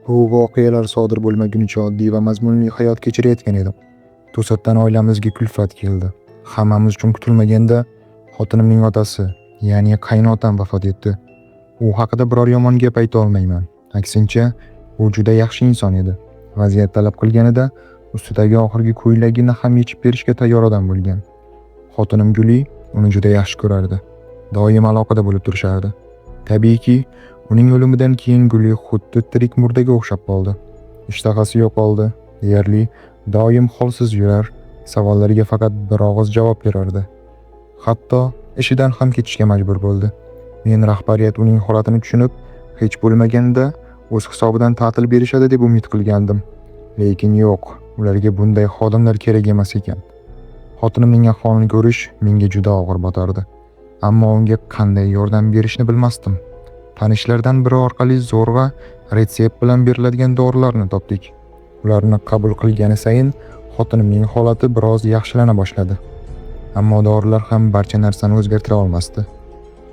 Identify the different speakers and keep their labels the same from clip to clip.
Speaker 1: Bu voqealar sodir bo'lmagunicha oddiy va mazmunli hayot kechirayotgan edim. To'satdan oilamizga kulfat keldi. Hammamiz uchun kutilmaganda xotinimning otasi, ya'ni qaynotam vafot etdi. U haqida biror yomon gap ayta olmayman. Aksincha, u juda yaxshi inson edi. Vaziyat talab qilganida ustidagi oxirgi ko'ylagini ham yechib berishga tayyor odam bo'lgan. Xotinim Guli uni juda yaxshi ko'rardi. Doim aloqada bo'lib turishardi. Tabiiyki, uning o'limidan keyin Guli xuddi tirik murdaga o'xshab qoldi. Ishtahasi yo'qoldi, deyarli doim holsiz yurar, savollarga faqat bir og'iz javob berardi. Hatto ishidan ham ketishga majbur bo'ldi. Men rahbariyat uning holatini tushunib, hech bo'lmaganda o'z hisobidan ta'til berishadi deb umid qilgandim. Lekin yo'q, ularga bunday xodimlar kerak emas ekan. Xotinimning ahvolini ko'rish menga juda og'ir botardi. Ammo unga qanday yordam berishni bilmasdim. Tanishlardan biri orqali zo'rg'a retsept bilan beriladigan dorilarni topdik. Ularni qabul qilgani sayin xotinimning holati biroz yaxshilana boshladi. Ammo dorilar ham barcha narsani o'zgartira olmasdi.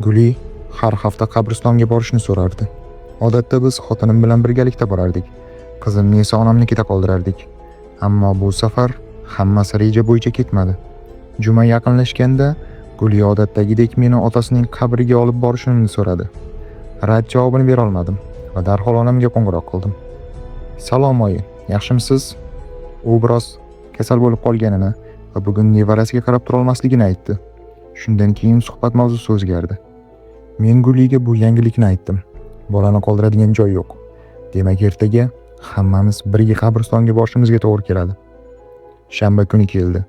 Speaker 1: Guli har hafta qabristonga borishni so'rardi. Odatda biz xotinim bilan birgalikda borardik. Qizimni esa onamnikida qoldirardik. Ammo bu safar hammasi reja bo'yicha ketmadi. Juma yaqinlashganda Guli odatdagidek meni otasining qabriga olib borishimni so'radi. Rad javobini bera olmadim va darhol onamga qo'ng'iroq qildim. "Salom oyi, yaxshimisiz?" U biroz kasal bo'lib qolganini va bugun nevarasiga qarab turolmasligini aytdi. Shundan keyin suhbat mavzusi o'zgardi. Men Guliga bu yangilikni aytdim. Bolani qoldiradigan joy yo'q. Demak, ertaga hammamiz birga qabristonga borishimizga to'g'ri keladi. Shanba kuni keldi.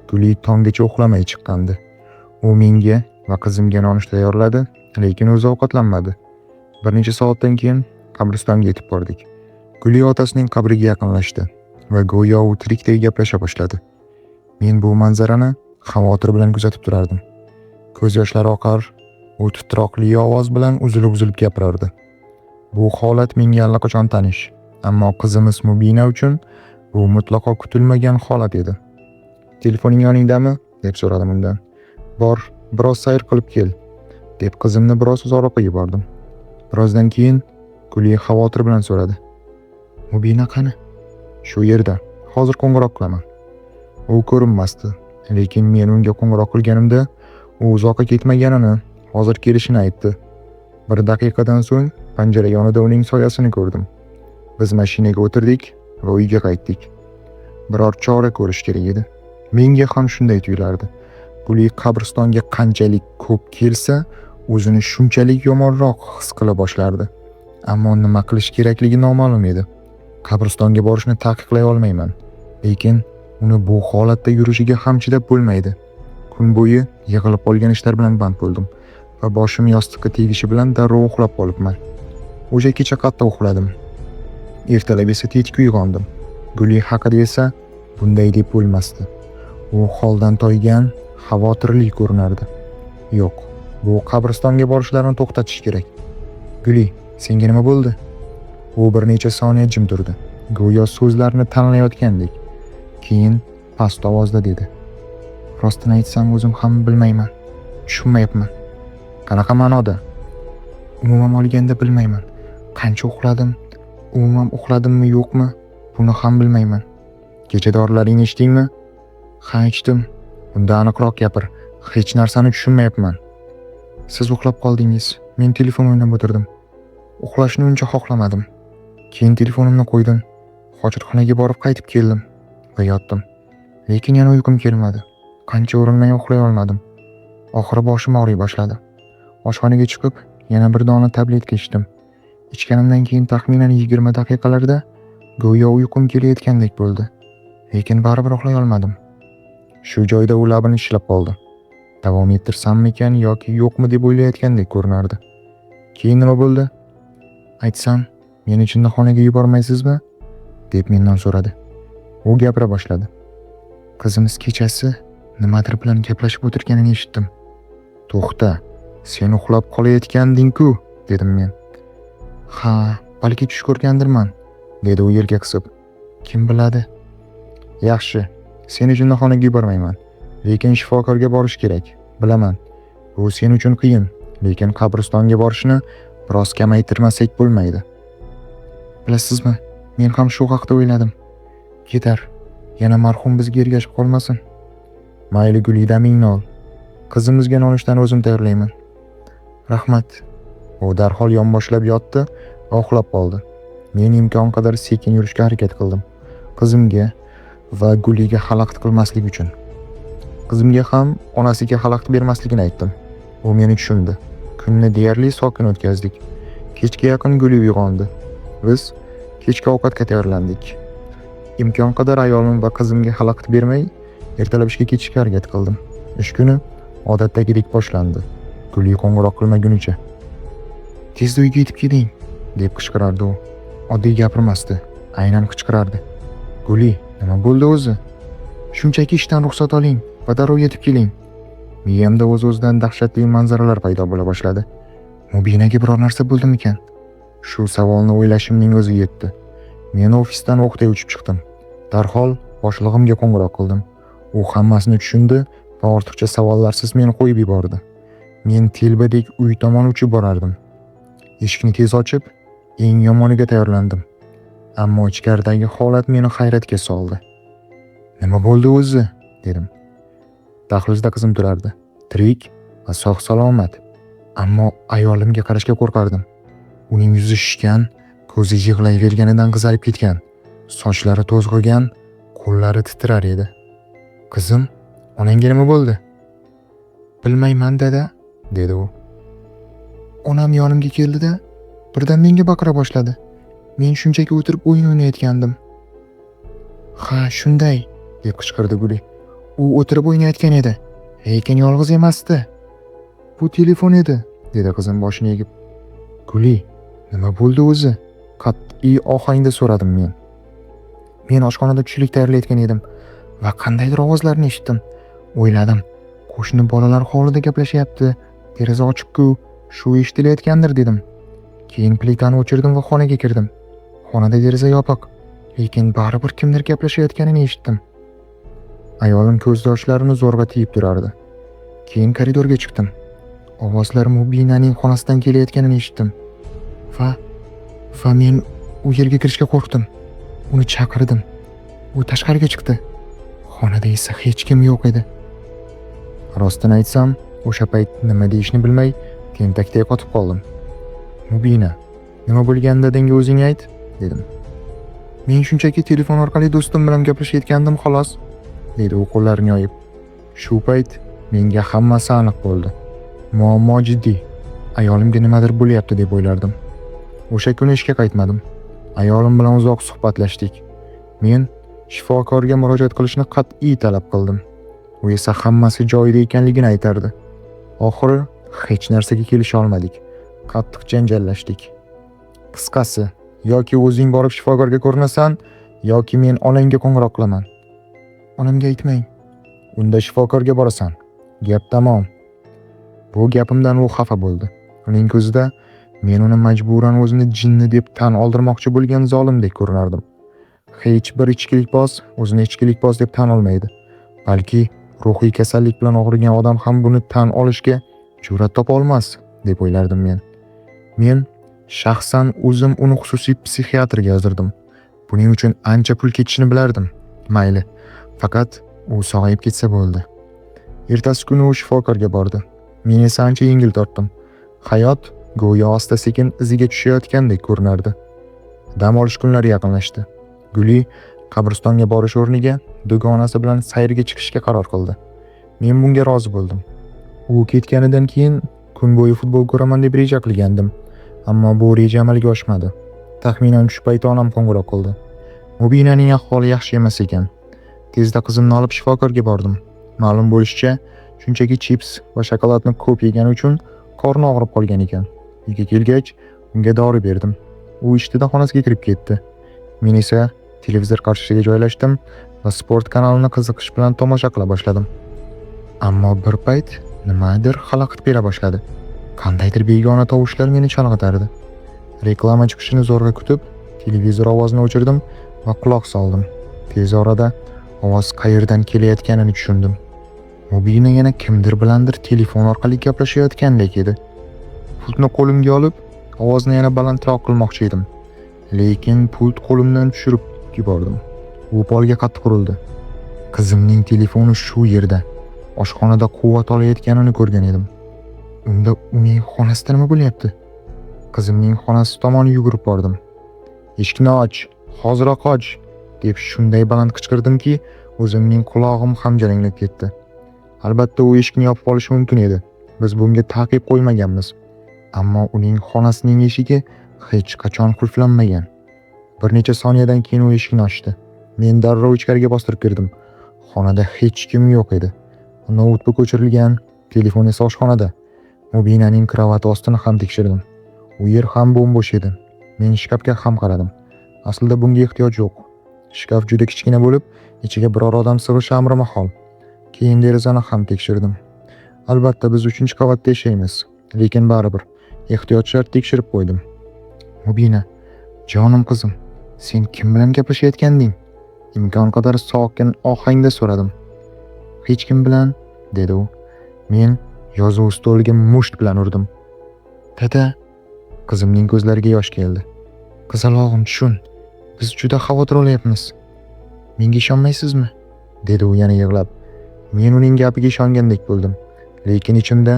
Speaker 1: Guli tonggacha uxlamay chiqqandi. U menga va qizimga nonushta tayyorladi, lekin o'zi ovqatlanmadi. Bir necha soatdan keyin qabristonga yetib bordik. Guli otasining qabriga yaqinlashdi va go'yo u tirikdek gaplasha boshladi. Men bu manzarani xavotir bilan kuzatib turardim. Ko'z yoshlari oqar, u titroqli ovoz bilan uzilib-uzilib gapirardi. Bu holat menga allaqachon tanish, ammo qizimiz Mubina uchun bu mutlaqo kutilmagan holat edi. "Telefoning yoningdami?" deb so'radim undan. "Bor, biroz sayr qilib kel", deb qizimni biroz uzoqroqqa yubordim. Birozdan keyin Guli xavotir bilan so'radi. "Mubina qani?" "Shu yerda. Hozir qo'ng'iroq qilaman." U ko'rinmasdi, lekin men unga qo'ng'iroq qilganimda u uzoqqa ketmaganini, hozir kelishini aytdi. Bir daqiqadan so'ng panjara yonida uning soyasini ko'rdim. Biz mashinaga o'tirdik va uyga qaytdik. Biror chora ko'rish kerak edi. Menga ham shunday tuyulardi. Guli qabristonga qanchalik ko'p kelsa, o'zini shunchalik yomonroq his qila boshlardi. Ammo nima qilish kerakligi noma'lum edi. Qabristonga borishni taqiqlay olmayman, lekin uni bu holatda yurishiga ham chidab bo'lmaydi. Kun bo'yi yig'ilib qolgan ishlar bilan band bo'ldim va boshim yostiqqa tegishi bilan darrov uxlab qolibman. O'sha kecha qattiq uxladim. Ertalab esa tetik uyg'ondim. Guli haqida esa bunday deb bo'lmasdi. U holdan toygan, xavotirli ko'rinardi. Yo'q, bu qabristonga borishlarini to'xtatish kerak. "Guli, senga nima bo'ldi?" U bir necha soniya jim turdi. Go'yo so'zlarni tanlayotgandek. Keyin past ovozda dedi: "Rostini aytsam, o'zim ham bilmayman. Tushunmayapman." "Qanaqa ma'noda?" "Umuman olganda bilmayman. Qancha uxladim, umuman uxladimmi yo'qmi, buni ham bilmayman." "Kecha dorilaringni ichdingmi?" "Ha, ichdim." "Unda aniqroq gapir. Hech narsani tushunmayapman." "Siz uxlab qoldingiz. Men telefon o'ynab o'tirdim. Uxlashni uncha xohlamadim. Keyin telefonimni qo'ydim. Hojatxonaga borib qaytib keldim va yotdim. Lekin yana uyqum kelmadi. Qancha urinmay uxlay olmadim. Oxiri boshim og'riy boshladi. Oshxonaga chiqib, yana bir dona tabletka ichdim. Ichganimdan keyin taxminan 20 daqiqalarda go'yo uyqum kelayotgandek bo'ldi. Lekin baribir uxlay olmadim." Shu joyda u labini tishlab qoldi. Davom ettirsammikan yoki yo'qmi deb o'ylayotgandek ko'rinardi. "Keyin nima bo'ldi?" "Aytsam, meni jinnixonaga yubormaysizmi?" deb mendan so'radi. U gapira boshladi. "Qizimiz kechasi nimadir bilan gaplashib o'tirganini eshitdim." "To'xta, sen uxlab qolayotganding-ku", dedim men. "Ha, balki tush ko'rgandirman", dedi u yelka qisib. "Kim biladi?" "Yaxshi, seni jinnixonaga yubormayman. Lekin shifokorga borish kerak. Bilaman, bu sen uchun qiyin, lekin qabristonga borishni biroz kamaytirmasak bo'lmaydi." Bilasizmi, men ham shu haqda o'yladim. Ketar, yana marhum bizga ergashib qolmasin. Mayli Guli, damingni ol. Qizimizga nonushtani o'zim tayyorlayman. Rahmat. U darhol yonboshlab yotdi va uxlab qoldi. Men imkon qadar sekin yurishga harakat qildim. Qizimga va Guliga xalaqit qilmaslik uchun. Qizimga ham onasiga xalaqit bermasligini aytdim. U meni tushundi. Kunni deyarli sokin o'tkazdik. Kechga yaqin Guli uyg'ondi. Biz kechki ovqatga tayyorlandik. Imkon qadar ayolim va qizimga xalaqit bermay, ertalab ishga ketishga harakat qildim. Ish kuni odatdagidek boshlandi. Guli qo'ng'iroq qilmagunicha. "Tezda uyga yetib keling", deb qichqirardi u. Oddiy gapirmasdi, aynan qichqirardi. "Guli, nima bo'ldi o'zi? Shunchaki ishdan ruxsat oling va darrov yetib keling." Miyamda o'z-o'zidan dahshatli manzaralar paydo bo'la boshladi. Mubinaga biror narsa bo'ldimikan? Shu savolni o'ylashimning o'zi yetdi. Men ofisdan o'qday uchib chiqdim. Darhol boshlig'imga qo'ng'iroq qildim. U hammasini tushundi va ortiqcha savollarsiz meni qo'yib yubordi. Men telbadek uy tomon uchib borardim. Eshikni tez ochib, eng yomoniga tayyorlandim. Ammo ichkaridagi holat meni hayratga soldi. "Nima bo'ldi o'zi?" dedim. Dahlizda qizim turardi. Tirik va sog' salomat. Ammo ayolimga qarashga qo'rqardim. Uning yuzi shishgan, ko'zi yig'layverganidan qizarib ketgan, sochlari to'zg'igan, qo'llari titrar edi. "Qizim, onangga nima bo'ldi?" "Bilmayman, dada", dedi u. Onam yonimga keldi-da, birdan menga baqira boshladi. Men shunchaki o'tirib o'yin o'ynayotgandim. "Ha, shunday", deb qichqirdi Guli. "U o'tirib o'ynayotgan edi, lekin yolg'iz emasdi. Bu telefon edi", dedi qizim boshini egib. "Guli, nima bo'ldi o'zi?" qat'iy ohangda so'radim men. Men oshxonada tushlik tayyorlayotgan edim va qandaydir ovozlarni eshitdim. O'yladim, qo'shni bolalar hovlida gaplashyapti, deraza ochiq-ku, shu eshitilayotgandir dedim. Keyin plitani o'chirdim va xonaga kirdim. Xonada deraza yopiq, lekin baribir kimdir gaplashayotganini eshitdim. Ayolim ko'z yoshlarini zo'rg'a tiyib turardi. Keyin koridorga chiqdim. Ovozlar Mubinaning xonasidan kelayotganini eshitdim. Va men u yerga kirishga qo'rqdim. Uni chaqirdim. U tashqariga chiqdi. Xonada esa hech kim yo'q edi. Rostini aytsam, o'sha payt nima deyishni bilmay, tentakday qotib qoldim. "Mubina, nima bo'lganini dadangga o'zing ayt", dedim. "Men shunchaki telefon orqali do'stim bilan gaplashayotgandim, xolos", dedi u qo'llarini yoyib. Shu payt menga hammasi aniq bo'ldi. Muammo jiddiy. Ayolimga nimadir bo'lyapti deb o'ylardim. O'sha kuni ishga qaytmadim. Ayolim bilan uzoq suhbatlashdik. Men shifokorga murojaat qilishni qat'iy talab qildim. U esa hammasi joyida ekanligini aytardi. Oxiri hech narsaga kelisha olmadik. Qattiq janjallashdik. Qisqasi, yoki o'zing borib shifokorga ko'rinasan, yoki men onangga qo'ng'iroq qilaman. "Onamga aytmang." "Unda shifokorga borasan. Gap tamom." Bu gapimdan u xafa bo'ldi. Uning ko'zida men uni majburan o'zini jinni deb tan oldirmoqchi bo'lgan zolimdek ko'rinardim. Hech bir ichkilikboz o'zini ichkilikboz deb tan olmaydi. Balki ruhiy kasallik bilan og'rigan odam ham buni tan olishga jur'at topa olmas, deb o'ylardim men. Men shaxsan o'zim uni xususiy psixiatrga yozdirdim. Buning uchun ancha pul ketishini bilardim. Mayli, faqat u sog'ayib ketsa bo'ldi. Ertasi kuni u shifokorga bordi. Men esa ancha yengil tortdim. Hayot go'yo asta-sekin iziga tushayotgandek ko'rinardi. Dam olish kunlari yaqinlashdi. Guli qabristonga borish o'rniga dugonasi bilan sayrga chiqishga qaror qildi. Men bunga rozi bo'ldim. U ketganidan keyin kun bo'yi futbol ko'raman deb reja qilgandim. Ammo bu reja amalga oshmadi. Taxminan tush payti onam qo'ng'iroq qildi. Mubinaning ahvoli yaxshi emas ekan. Tezda qizimni olib shifokorga bordim. Ma'lum bo'lishicha, shunchaki chips va shokoladni ko'p yegani uchun qorni og'rib qolgan ekan. Uyga kelgach, unga dori berdim. U ishtida xonasiga kirib ketdi. Men esa televizor qarshisiga joylashdim va sport kanalini qiziqish bilan tomosha qila boshladim. Ammo bir payt nimadir xalaqit bera boshladi. Qandaydir begona tovushlar meni chalg'itardi. Reklama chiqishini zo'rg'a kutib, televizor ovozini o'chirdim va quloq soldim. Tez orada ovoz qayerdan kelayotganini tushundim. Mubina yana kimdir bilandir telefon orqali gaplashayotgandek edi. Pultni qo'limga olib, ovozni yana balandroq qilmoqchi edim. Lekin pult qo'limdan tushirib yubordim. U polga qattiq urildi. Qizimning telefoni shu yerda, oshxonada quvvat olayotganini ko'rgan edim. Unda uning xonasida nima bo'lyapti? Qizimning xonasi tomon yugurib bordim. "Eshikni och, hoziroq och!" deb shunday baland qichqirdimki, o'zimning qulog'im ham jaranglab ketdi. Albatta, u eshikni yopib olishi mumkin edi. Biz bunga ta'qib qo'ymaganmiz. Ammo uning xonasining eshigi hech qachon qulflanmagan. Bir necha soniyadan keyin u eshikni ochdi. Men darrov ichkariga bostirib kirdim. Xonada hech kim yo'q edi. Noutbuk o'chirilgan, telefon esa oshxonada. Mubinaning kravati ostini ham tekshirdim. U yer ham bo'm-bo'sh edi. Men shkafga ham qaradim. Aslida bunga ehtiyoj yo'q. Shkaf juda kichkina bo'lib, ichiga biror odam sig'ishi amri mahol. Keyin derazani ham tekshirdim. Albatta, biz 3-qavatda yashaymiz, lekin baribir ehtiyot shart tekshirib qo'ydim. "Mubina, jonim qizim, sen kim bilan gaplashayotganding?" Imkon qadar sokin ohangda so'radim. "Hech kim bilan", dedi u. Men yozuv stoliga musht bilan urdim. "Dada", qizimning ko'zlariga yosh keldi. "Qizalog'im, tushun. Biz juda xavotir olyapmiz. Menga ishonmaysizmi?" dedi u yana yig'lab. Men uning gapiga ishongandek bo'ldim. Lekin ichimda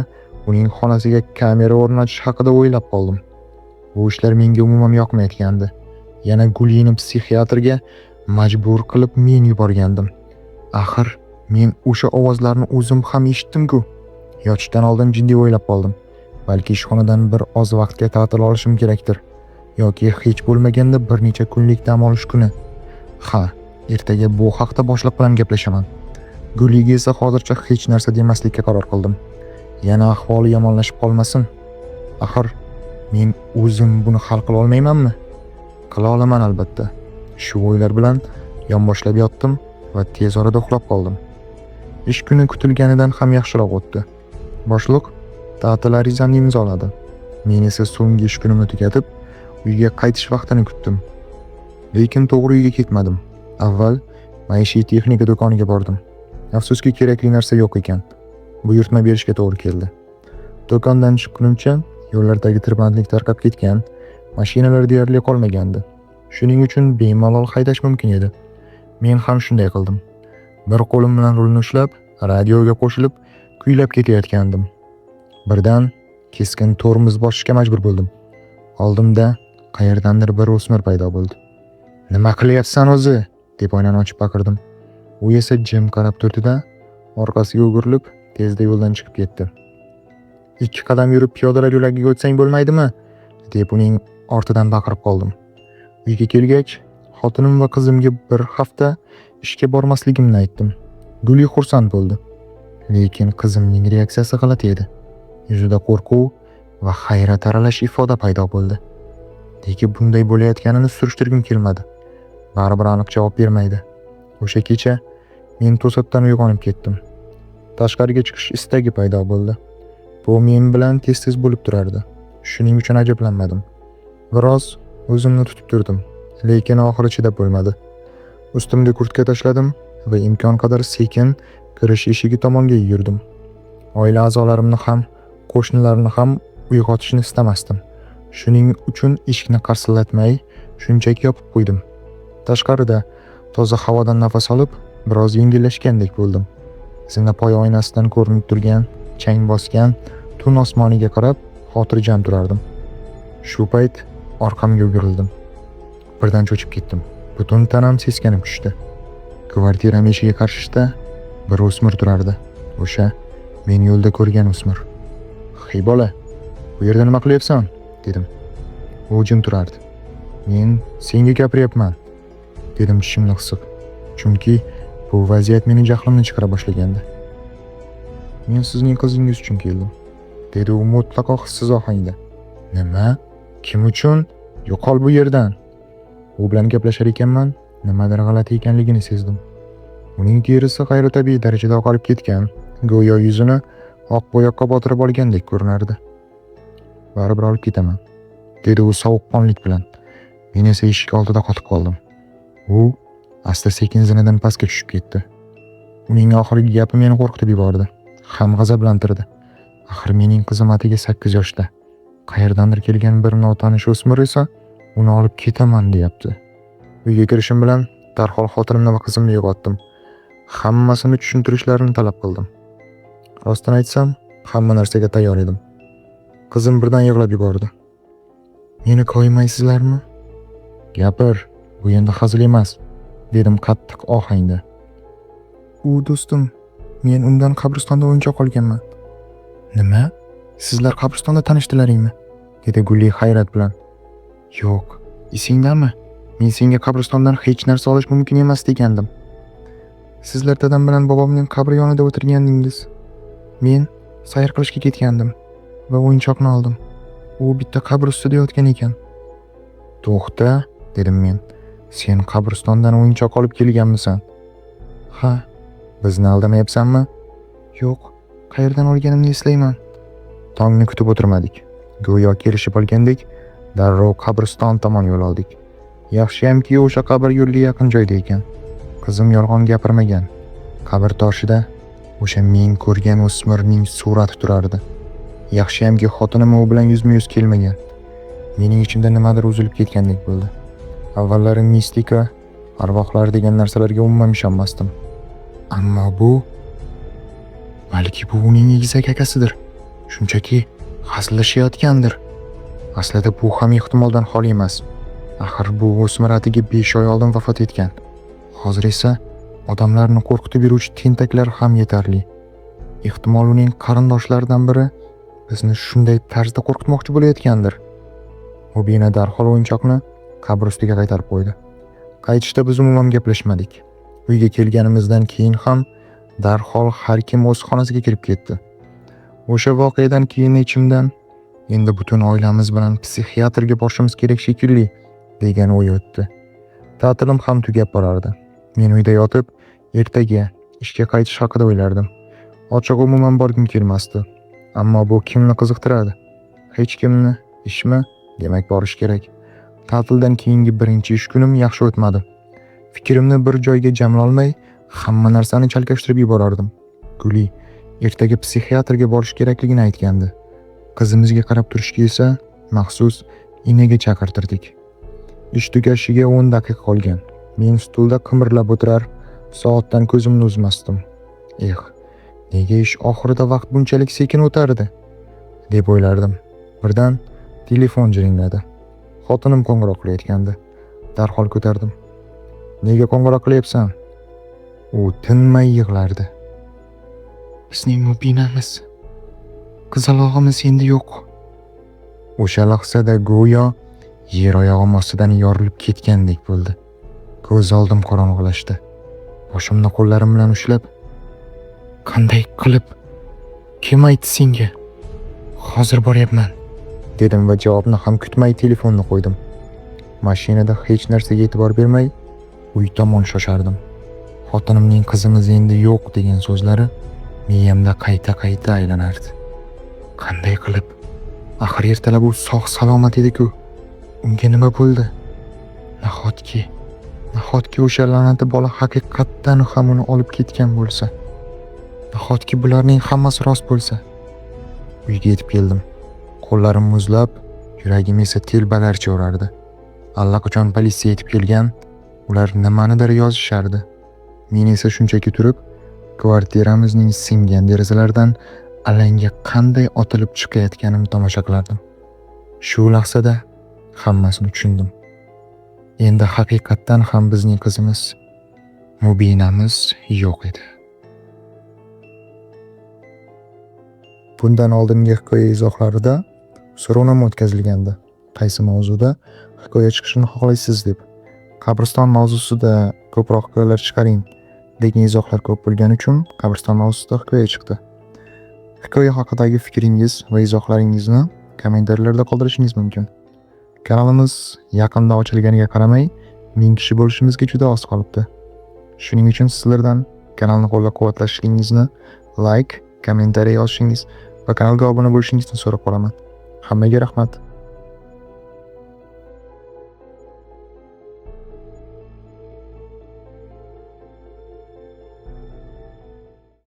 Speaker 1: uning xonasiga kamera o'rnatish haqida o'ylab qoldim. Bu ishlar menga umuman yoqmayotgandi. Yana Gulini psixiatrga majbur qilib men yuborgandim. Axir men o'sha ovozlarni o'zim ham eshitdim-ku. Yotishdan oldin jiddiy o'ylab qoldim. Balki ishxonadan bir oz vaqtga ta'til olishim kerakdir. Yoki hech bo'lmaganda bir necha kunlik dam olish kuni. Ha, ertaga bu haqda boshliq bilan gaplashaman. Guliga esa hozircha hech narsa demaslikka qaror qildim. Yana ahvoli yomonlashib qolmasin. Axir men o'zim buni hal qila olmaymanmi? Qila olaman albatta. Shu o'ylar bilan yonboshlab yotdim va tez orada uxlab qoldim. Ish kuni kutilganidan ham yaxshiroq o'tdi. Boshliq ta'til arizamni imzoladi. Men esa so'nggi ish kunimni tugatib, uyga qaytish vaqtini kutdim. Lekin to'g'ri uyga ketmadim. Avval maishiy texnika do'koniga bordim. Afsuski, kerakli narsa yo'q ekan. Buyurtma berishga to'g'ri keldi. Do'kondan chiqqunimcha yo'llardagi tirbandlik tarqab ketgan, mashinalar deyarli qolmagandi. Shuning uchun bemalol haydash mumkin edi. Men ham shunday qildim. Bir qo'lim bilan rulni ushlab, radioga qo'shilib, kuylab ketayotgandim. Birdan keskin tormoz bosishga majbur bo'ldim. Oldimda qayerdandir bir o'smir paydo bo'ldi. "Nima qilyapsan o'zi?" deb oynani ochib baqirdim. U esa jim qarab turdi-da, orqasiga o'girilib, tezda yo'ldan chiqib ketdi. 2 qadam yurib piyodalar yo'lagiga o'tsang bo'lmaydimi? deb uning ortidan baqirib qoldim. Uyga kelgach, xotinim va qizimga bir hafta ishga bormasligimni aytdim. Guli xursand bo'ldi. Lekin qizimning reaksiyasi g'alati edi. Yuzida qo'rquv va hayrat aralash ifoda paydo bo'ldi. Nega bunday bo'layotganini surishtirgim kelmadi. Baribir aniq javob bermaydi. O'sha kecha men to'satdan uyg'onib ketdim. Tashqariga chiqish istagi paydo bo'ldi. Bu men bilan tez-tez bo'lib turardi. Shuning uchun ajablanmadim. Biroz o'zimni tutib turdim, lekin oxiri chidab bo'lmadi. Ustimga kurtka tashladim va imkon qadar sekin kirish eshigi tomonga yurdim. Oila a'zolarimni ham, qo'shnilarni ham uyg'otishni istamasdim. Shuning uchun eshikni qarsillatmay, shunchaki yopib qo'ydim. Tashqarida toza havodan nafas olib, biroz yengillashgandek bo'ldim. Zinapoya oynasidan ko'rinib turgan, chang bosgan tun osmoniga qarab xotirjam turardim. Shu payt orqamga o'girildim. Birdan cho'chib ketdim. Butun tanam seskanib tushdi. Kvartiram eshigiga qarshisida bir o'smir turardi. O'sha men yo'lda ko'rgan o'smir. "Hey bola, bu yerda nima qilyapsan?" dedim. U jim turardi. "Men senga gapiryapman", dedim tishimni qisib. Chunki bu vaziyat meni jahlimni chiqara boshlagandi. "Men sizning qizingiz uchun keldim", dedi u mutlaqo hissiz ohangda. "Nima? Kim uchun? Yo'qol bu yerdan." U bilan gaplashar ekanman, nimadir g'alati ekanligini sezdim. Uning terisi g'ayritabiiy darajada oqarib ketgan, go'yo yuzini oq bo'yoqqa botirib olgandek ko'rinardi. "Baribir olib ketaman", dedi u sovuqqonlik bilan. Men esa eshik oldida qotib qoldim. U asta-sekin zinadan pastga tushib ketdi. Uning oxirgi gapi meni qo'rqitib yubordi, ham g'azablantirdi. Axir mening qizim atigi 8 yoshda. Qayerdandir kelgan bir notanish o'smir esa Uni olib ketaman deyapti. Uyga kirishim bilan darhol xotinimni va qizimni uyg'otdim. Hammasini tushuntirishlarini talab qildim. Rostini aytsam, hamma narsaga tayyor edim. Qizim birdan yig'lab yubordi. Meni koyimaysizlarmi? Gapir, bu endi hazil emas, dedim qattiq ohangda. U do'stim, men undan qabristonda o'yinchoq olganman. Nima? Sizlar qabristonda tanishdilaringmi? Dedi Gulli hayrat bilan. Yo'q, esingdami? Men senga qabristondan hech narsa olish mumkin emas degandim. Sizlar dadam bilan bobomning qabri yonida o'tirgandingiz. Men sayr qilishga ketgandim va o'yinchoqni oldim. U bitta qabr ustida yotgan ekan. To'xta, dedim men. Sen qabristondan o'yinchoq olib kelganmisan? Ha, bizni aldamayapsanmi? Yo'q, qayerdan olganimni eslayman. Tongni kutib o'tirmadik. Go'yo kelishib olgandek, darrov qabriston tomon yo'l oldik. Yaxshiyamki o'sha qabr yo'lga yaqin joyda ekan. Qizim yolg'on gapirmagan. Qabr toshida o'sha men ko'rgan o'smirning surati turardi. Yaxshiyamki xotinim u bilan yuzma-yuz kelmagan. Mening ichimda nimadir uzilib ketgandek bo'ldi. Avvallari mistika, arvohlar degan narsalarga umuman ishonmasdim. Ammo bu, balki bu uning egizak akasidir. Shunchaki hazillashayotgandir. Aslida bu ham ehtimoldan xoli emas. Axir bu o'smir atigi 5 oy oldin vafot etgan. Hozir esa odamlarni qo'rqitib yuruvchi tentaklar ham yetarli. Ehtimol uning qarindoshlaridan biri bizni shunday tarzda qo'rqitmoqchi bo'layotgandir. Mubina darhol o'yinchoqni qabr ustiga qaytarib qo'ydi. Qaytishda biz umuman gaplashmadik. Uyga kelganimizdan keyin ham darhol har kim o'z xonasiga kirib ketdi. O'sha voqeadan keyin ichimdan endi butun oilamiz bilan psixiatrga borishimiz kerak shekilli degan o'y o'tdi. Ta'tilim ham tugab borardi. Men uyda yotib, ertaga ishga qaytish haqida o'ylardim. Ochig'i umuman borgim kelmasdi. Ammo bu kimni qiziqtiradi? Hech kimni. Ishmi? Demak borish kerak. Ta'tildan keyingi birinchi ish kunim yaxshi o'tmadi. Fikrimni bir joyga jamlolmay, hamma narsani chalkashtirib yuborardim. Guli ertaga psixiatrga borish kerakligini aytgandi. Qizimizga qarab turishga esa maxsus inaga chaqirtirdik. Ish tugashiga 10 daqiqa qolgan. Men stulda qimirlab o'tirar, soatdan ko'zimni uzmasdim. Eh, nega ish oxirida vaqt bunchalik sekin o'tardi, deb o'ylardim. Birdan telefon jiringladi. Xotinim qo'ng'iroq qilayotgandi. Darhol ko'tardim. Nega qo'ng'iroq qilyapsan? U tinmay yig'lardi. Bizning Mubinamiz, qizalog'imiz endi yo'q. O'sha lahzada go'yo yer oyog'im ostidan yorilib ketgandek bo'ldi. Ko'z oldim qorong'ilashdi. Boshimni qo'llarim bilan ushlab, qanday qilib, kim aytdi senga? Hozir boryapman, dedim va javobni ham kutmay telefonni qo'ydim. Mashinada hech narsaga e'tibor bermay uy tomon shoshardim. Xotinimning qizimiz endi yo'q degan so'zlari miyamda qayta-qayta aylanardi. Qanday qilib? Axir ertalab u sog' salomat edi-ku. Unga nima bo'ldi? Nahotki o'sha la'nati bola haqiqatdan ham uni olib ketgan bo'lsa? Nahotki bularning hammasi rost bo'lsa? Uyga yetib keldim. Qo'llarim muzlab, yuragim esa telbalarcha urardi. Allaqachon politsiya yetib kelgan, ular nimanidir yozishardi. Men esa shunchaki turib, kvartiramizning singan derazalaridan alanga qanday otilib chiqayotganimni tomosha qilardim. Shu lahzada hammasini tushundim. Endi haqiqatdan ham bizning qizimiz, Mubinamiz yo'q edi. Bundan oldingi hikoya izohlarida so'rovnoma o'tkazilgandi. Qaysi mavzuda hikoya chiqishini xohlaysiz deb. Qabriston mavzusida ko'proq hikoyalar chiqaring degan izohlar ko'p bo'lgani uchun qabriston mavzusida hikoya chiqdi. Hikoya haqidagi fikringiz va izohlaringizni kommentariylarda qoldirishingiz mumkin. Kanalimiz yaqinda ochilganiga qaramay 1000 kishi bo'lishimizga juda oz qolibdi. Shuning uchun sizlardan kanalni qo'llab-quvvatlashingizni, like, kommentariya yozishingiz va kanalga obuna bo'lishingizni so'rab qolaman. Hammaga rahmat.